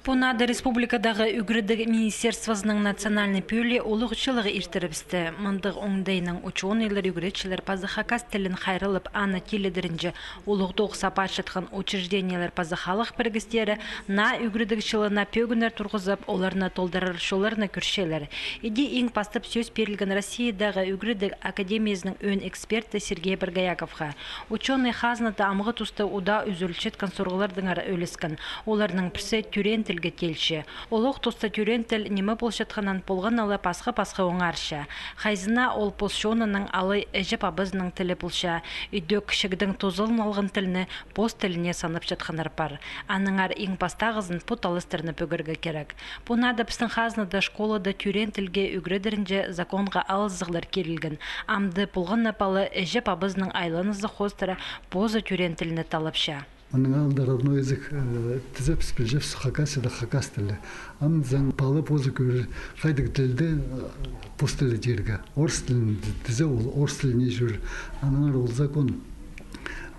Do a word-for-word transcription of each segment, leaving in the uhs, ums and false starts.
Пу наада республикадағы ӱгредіг министерствозының национальный пӧлии улуғ чылығ иртірібісті. Мындағ оңдайнаң учёныйлар, ӱгретчілер паза хакас тілін хайраллап, аны тилідерінҷе улуғ тоғыс апарчатхан учреждениелер паза халых пірігістері наа ӱгредіг чылына пӧгіннер турғызып, оларны толдырар чолларны кӧрчелер. Иди иң пастап сӧс пирілген Россиядағы ӱгредіг академиязының ӧӧн эксперті Сергей Боргояковха. Учёный хазнада амғы туста удаа ӱзӱлчеткен сурығлардаңар ӧлескен. Оларның пірсі тӧреен тілге теелче. Олох туста тӧреен тіл ниме полчатханын полған ла пасха-пасха оңарча. Хайзына ол пос чонының алай іҷе-пабазының тілі полча. Идӧк чигдең тузаланалған тілні пос тіліне санапчатханнар пар. Аннаңар иң пастағызын пу таластарны пӧгерге кирек. Пу наада пістің хазнада школада тӧреен тілге ӱгредерінҷе законға алызығлар кирілген. Амды полған на пала іҷе-пабазының айланызы хоостыра позы тӧреен тілні талапча. Аның алнында родной язык, э, тізе піс пілчебіс, Хакасияда хакас тілі. Анзаң пала позы кӧрер, хайдағ тілді, э, пос тілі тирге. Орыс тілін тізе, ол орыс тіліне чӧрер. Аннаңар ол закон,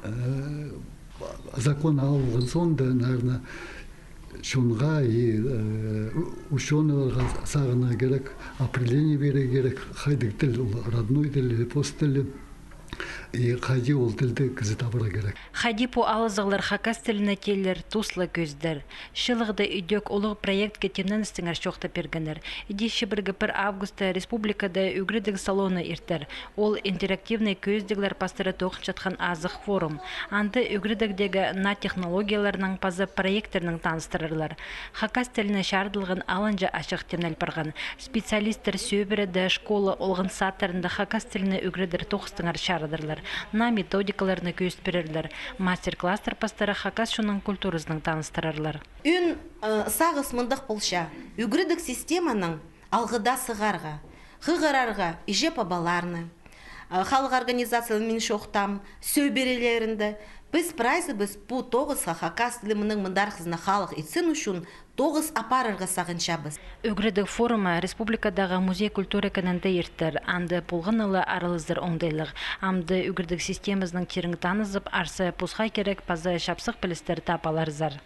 э, закон алылған соонда, наверное, чонға и, э, у-, учёныйларға сағынарға кирек, определение пирерге кирек, хайдағ тіл ол, родной тіл или пос тілі. И хайди ол тілді кізі табырға кирек. Хайди пу алызығлар хакас тіліне теелер, туслы кӧзідер. Чылығда идӧк улуғ проектке тимненістеңер чоохтап пиргеннер. Иди чибіргі пір августта республикада ӱгредіг салоны иртер. Ол интерактивный кӧзідіглер пастыра тоғынчатхан азых форум. Анда ӱгредігдегі наа технологияларнаң паза проекттернең таныстырарлар. Хакас тіліне чарыдылған алынҷа ачых тимнел парған. Специалисттер сӧбіреде школа олған садтарында хакас тіліне ӱгредер тоғыстаңар чарыдарлар. Наа методикаларны кӧзіт пирерлер. Мастер-класстар пастыра хакас чонның культуразынаң таныстырарлар. Ӧӧн, э, сағыс мындағ полча. Ӱгредіг системаның алғыда сығарға, хығырарға иҷе-пабаларны, э, халых организацияларын мин чоохтаам, сӧбірелерінде. Піс прайзыбыс пу тоғысха хакас тілі мының мындархызына халых итсін ӱчӱн тоғыс апарарға сағынчабыс. Ӱгредіг форумы республикадағы музей культуры кінінде иртер, анда полған ла аралызар оңдайлығ. Амды ӱгредіг системазынаң тирең танызып, арса посха кирек паза чапсых пілістер таап аларзар.